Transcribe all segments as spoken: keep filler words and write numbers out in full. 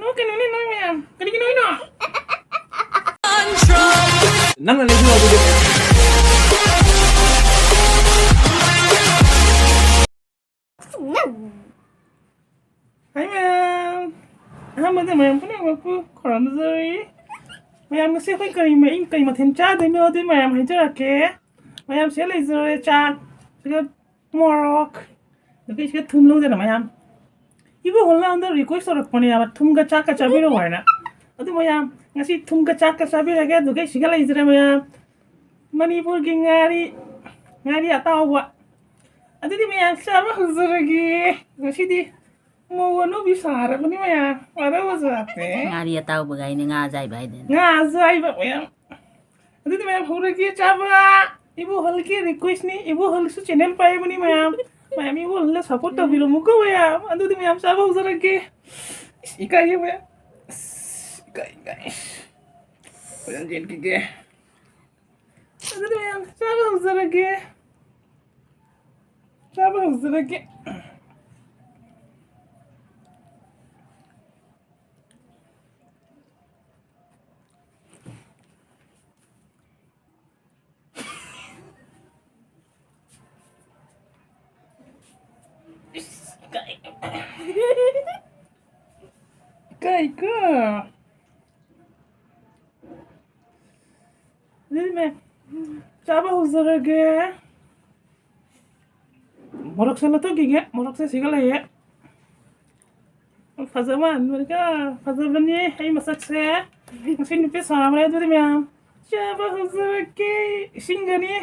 ꯅꯣꯛꯀꯅꯨꯅꯦ ꯅꯣꯏ ꯃꯌꯥꯝ꯫ ꯀꯔꯤꯒꯤ ꯅꯣꯛꯏꯅꯣ? ꯅꯪꯅ ꯂꯩꯁꯤꯜꯂꯣ ꯑꯗꯨꯗꯤ꯫ ꯍꯥꯏ ꯃꯌꯥꯝ꯫ ꯑꯍꯥꯟꯕꯗ ꯃꯌꯥꯝ ꯄꯨꯝꯅꯃꯛꯄꯨ ꯈꯨꯔꯨꯝꯖꯔꯤ꯫ ꯃꯌꯥꯝ, ꯉꯁꯤ ꯑꯩꯈꯣꯏ ꯀꯔꯤ ꯃ-, ꯀꯔꯤ ꯃꯊꯦꯜ ꯆꯥꯗꯣꯏꯅꯣ ꯑꯗꯨ ꯃꯌꯥꯝ ꯍꯥꯏꯖꯔꯛꯀꯦ꯫ ꯃꯌꯥꯝ ꯁꯤꯗ ꯂꯩꯖꯔꯦ, ꯆꯥꯛ, ꯁꯤꯗ ꯃꯣꯔꯣꯛ, ꯑꯗꯒꯤ ꯁꯤꯗ ꯊꯨꯝ ꯂꯧꯗꯅ ꯃꯌꯥꯝ꯫ ꯏꯕꯣ ꯍꯣꯜꯅ ꯑꯩꯉꯣꯟꯗ request ꯇꯧꯔꯛꯄꯅꯦꯕ, ꯊꯨꯝꯒ ꯆꯥꯛꯀ ꯆꯥꯕꯤꯔꯛꯑꯣ ꯍꯥꯏꯅ꯫ ꯑꯗꯨ ꯃꯌꯥꯝ, ꯉꯁꯤ ꯊꯨꯝꯒ ꯆꯥꯛꯀ ꯆꯥꯕꯤꯔꯒꯦ, ꯑꯗꯨꯒ ꯁꯤꯒ ꯂꯩꯖꯔꯦ ꯃꯌꯥꯝ꯫ ꯃꯅꯤꯄꯨꯔꯒꯤ ꯉꯥꯔꯤ, ꯉꯥꯔꯤ ꯑꯇꯥꯎꯕ꯫ ꯑꯗꯨꯗꯤ ꯃꯌꯥꯝ ꯆꯥꯕ ꯍꯧꯖꯔꯒꯦ꯫ ꯉꯁꯤꯗꯤ ꯃꯧ ꯑꯅꯧꯕꯤ ꯁꯥꯔꯕꯅꯤ ꯃꯌꯥꯝ, ꯋꯥꯔꯧꯕꯖꯥꯠꯅꯦ꯫ ꯉꯥꯔꯤ ꯑꯇꯥꯎꯕꯒꯥꯏꯅꯦ, ꯉꯥ ꯑꯖꯥꯏꯕ ꯍꯥꯏꯗꯅ꯫ ꯉꯥ ꯑꯖꯥꯏꯕ ꯃꯌꯥꯝ꯫ ꯑꯗꯨꯗꯤ ꯃꯌꯥꯝ ꯍꯧꯔꯒꯦ ꯆꯥꯕ꯫ ꯏꯕꯣ ꯍꯣꯜꯒꯤ request ꯅꯤ, ꯏꯕꯣ ꯍꯣꯜꯁꯨ channel ꯄꯥꯏꯕꯅꯤ ꯃꯌꯥꯝ꯫ ꯃꯌꯥꯝ ꯏꯕꯣ ꯍꯣꯜꯗ support ꯇꯧꯕꯤꯔꯝꯃꯨꯀꯣ ꯃꯌꯥꯝ꯫ ꯑꯗꯨꯗꯤ ꯃꯌꯥꯝ ꯆꯥꯕ ꯍꯧꯖꯔꯒꯦ꯫ ꯏꯁ, ꯏꯀꯥꯏꯌꯦ ꯃꯌꯥꯝ꯫ ꯏꯁ, ꯏꯀꯥꯏ, ꯏꯀꯥꯏ꯫ ꯐꯖꯅ ꯌꯦꯡꯈꯤꯒꯦ꯫ ꯑꯗꯨꯗꯤ ꯃꯌꯥꯝ ꯆꯥꯕ ꯍꯧꯖꯔꯒꯦ꯫ ꯆꯥꯕ ꯍꯧꯖꯔꯒꯦ꯫ ꯏꯁ, ꯏꯀꯥꯏ꯫ ꯏꯀꯥꯏꯀꯣ꯫ ꯑꯗꯨꯗꯤ ꯃꯦ, ꯆꯥꯕ ꯍꯧꯖꯔꯒꯦ꯫ ꯃꯣꯔꯣꯛꯁꯦ ꯂꯧꯊꯣꯛꯈꯤꯒꯦ, ꯃꯣꯔꯣꯛꯁꯦ ꯁꯤꯒ ꯂꯩꯌꯦ꯫ ꯐꯖꯕ ꯃꯥꯟꯕꯅꯤꯀꯣ, ꯐꯖꯕꯅꯤ ꯑꯩ ꯃꯁꯛꯁꯦ꯫ ꯉꯁꯤ ꯅꯨꯄꯤ ꯁꯥꯕꯅꯦ꯫ ꯑꯗꯨꯗꯤ ꯃꯌꯥꯝ ꯆꯥꯕ ꯍꯧꯖꯔꯒꯦ꯫ ꯏꯁꯤꯡꯒꯅꯤ,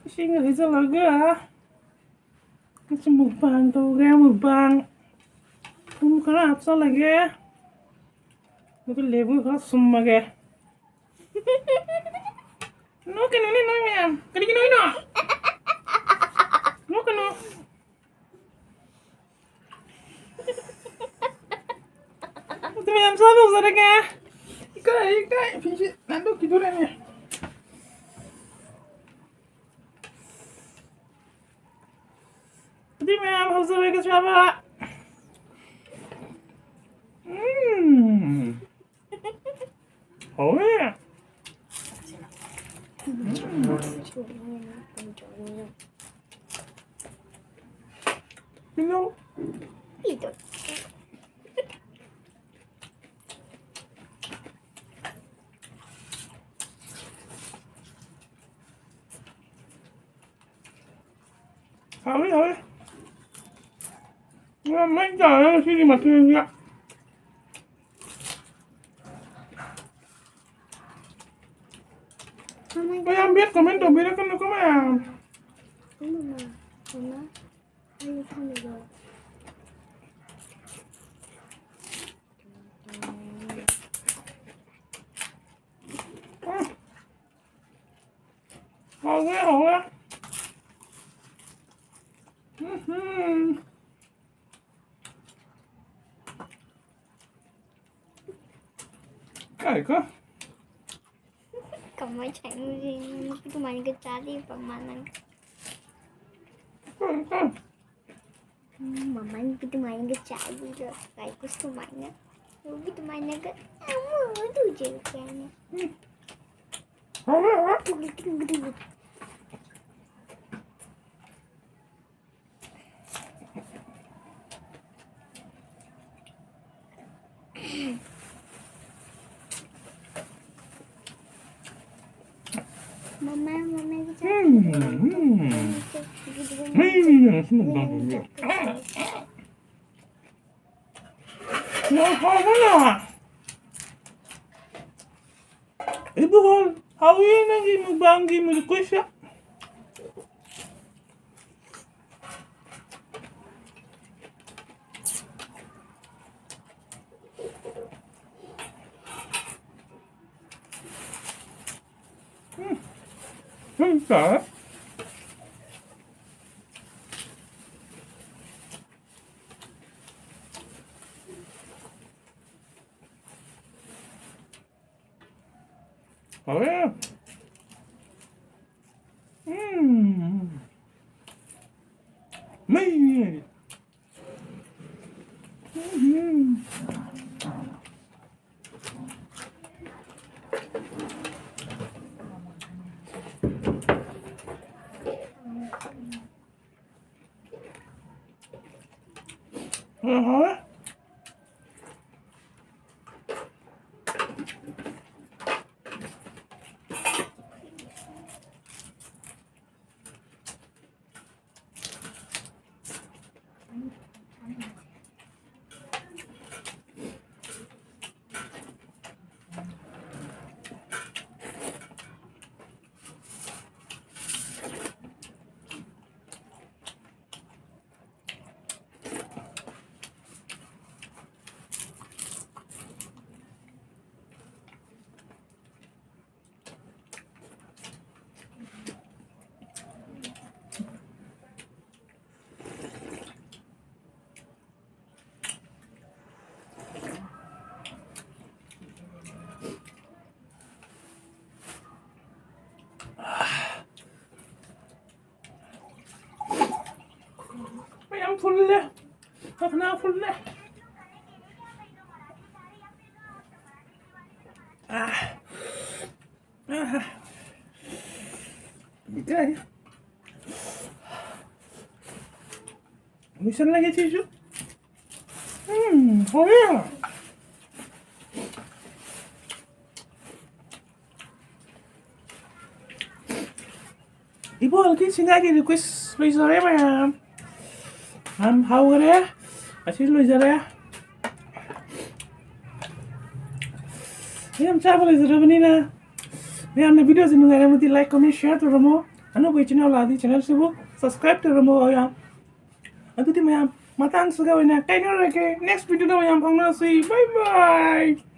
ꯏꯁꯤꯡꯒ ꯍꯩꯖꯤꯜꯂꯒ ꯉꯁꯤ mukbang ꯇꯧꯒꯦ, mukbang꯫ ꯊꯨꯝ ꯈꯔ ꯍꯥꯞꯆꯜꯂꯒꯦ꯫ ꯑꯗꯨꯒ ꯂꯦꯕꯨ ꯈꯔ ꯁꯨꯝꯃꯒꯦ꯫ ꯅꯣꯛꯀꯅꯨꯅꯦ ꯅꯣꯏ ꯃꯌꯥꯝ꯫ ꯀꯔꯤꯒꯤ ꯅꯣꯛꯏꯅꯣ? ꯅꯣꯛꯀꯅꯨ꯫ ꯑꯗꯨ ꯃꯌꯥꯝ ꯆꯥꯕ ꯍꯧꯖꯔꯒꯦ꯫ ꯏꯀꯥꯏ, ꯏꯀꯥꯏ, ꯐꯤꯁꯦ ꯅꯥꯟꯊꯣꯛꯈꯤꯗꯣꯔꯦꯅꯦ꯫ ꯑꯗꯨ ꯃꯌꯥꯝ ꯍꯧꯖꯔꯒꯦ ꯆꯥꯕ꯫ ꯎꯝ꯫ ꯍꯥꯎꯋꯦ꯫ ꯇꯤꯜꯍꯧ꯫ ꯍꯥꯎꯋꯤ, ꯍꯥꯎꯋꯤ꯫ ꯌꯥꯝ ꯃꯩ ꯇꯥꯔꯦ ꯉꯁꯤꯗꯤ ꯃꯊꯦꯜꯁꯦ꯫ ꯃꯌꯥꯝ ꯕꯦꯠ ꯀꯃꯦꯟ ꯇꯧꯕꯤꯔꯛꯀꯅꯨꯀꯣ ꯃꯌꯥꯝ꯫ ꯍꯥꯎꯋꯦ, ꯍꯥꯎꯋꯦ꯫ ꯎꯝꯍꯨꯝ꯫ ꯀꯥꯏꯀꯣ? ꯀꯃꯥꯏ ꯆꯥꯏꯅꯣ? ꯅꯨꯄꯤ ꯑꯗꯨꯃꯥꯏꯅꯒ ꯆꯥꯗꯦ ꯄꯥꯛ ꯃꯥ ꯅꯪ꯫ ꯎꯝ, ꯎꯝ꯫ ꯎꯝ, ꯃꯃꯥ ꯅꯨꯄꯤ ꯑꯗꯨꯃꯥꯏꯅꯒ ꯆꯥꯗꯦ, ꯀꯥꯏꯀꯣ ꯑꯗꯨꯃꯥꯏꯅ꯫ ꯅꯨꯄꯤ ꯑꯗꯨꯃꯥꯏꯅꯒ ꯑꯃ ꯇꯧꯖꯩ ꯀꯥꯏꯅ꯫ ꯎꯝ꯫ ꯍꯥꯎꯋꯦ, ꯍꯥꯎꯋꯦ꯫ ꯃꯃꯥ, ꯃꯃꯥꯒꯤ ꯆꯥꯛ ꯎꯝ, ꯎꯝ꯫ ꯄꯤꯖꯕ ꯃꯤ ꯃꯤꯅ ꯉꯁꯤ ꯃꯨꯛꯕꯥꯡ ꯇꯧꯕꯤꯌꯣ꯫ ꯌꯥꯝ ꯍꯥꯎꯕꯅ꯫ ꯏꯕꯨꯡꯉꯣ, ꯍꯥꯎꯏ ꯅꯪꯒꯤ ꯃꯨꯛꯕꯥꯡꯒꯤ request꯫ ꯎꯝ, ꯎꯝ, ꯆꯥꯔꯦ꯫ ꯍꯥꯎꯋꯦ꯫ ꯎꯝ꯫ ꯃꯩꯅꯤ꯫ ꯎꯝ꯫ ꯎꯝ, ꯍꯥꯎꯔꯦ꯫ ꯃꯌꯥꯝ ꯐꯨꯜꯂꯦ꯫ ꯈꯅꯥꯎ ꯐꯨꯜꯂꯦ꯫ ꯑꯥ꯫ ꯑꯥ꯫ ꯏꯀꯥꯏ꯫ ꯂꯣꯏꯁꯜꯂꯒꯦ ꯁꯤꯁꯨ꯫ ꯎꯝ, ꯍꯥꯎꯋꯦ꯫ ꯏꯕꯣꯜꯒꯤ ꯁꯤꯡꯒꯥꯒꯤ request ꯂꯣꯏꯖꯔꯦ ꯃꯌꯥꯝ꯫ ꯌꯥꯝ ꯍꯥꯎꯈꯔꯦ꯫ ꯑꯁꯤ ꯂꯣꯏꯖꯔꯦ꯫ ꯃꯌꯥꯝ ꯆꯥꯕ ꯂꯣꯏꯖꯔꯕꯅꯤꯅ, ꯃꯌꯥꯝꯅ videoꯁꯦ ꯅꯨꯡꯉꯥꯏꯔꯝꯃꯗꯤ like, comment, share ꯇꯧꯔꯝꯃꯣ꯫ ꯑꯅꯧꯕ ꯏꯆꯤꯟ ꯏꯅꯥꯎ ꯂꯥꯛꯑꯗꯤ channelꯁꯤꯕꯨ subscribe ꯇꯧꯔꯝꯃꯣ ꯃꯌꯥꯝ꯫ ꯑꯗꯨꯗꯤ ꯃꯌꯥꯝ, ꯃꯇꯥꯡꯁꯤꯒ ꯑꯣꯏꯅ ꯀꯥꯏꯅꯔꯒꯦ꯫ Next videoꯗ ꯃꯌꯥꯝ ꯐꯥꯎꯅꯔꯁꯤ꯫ Bye bye꯫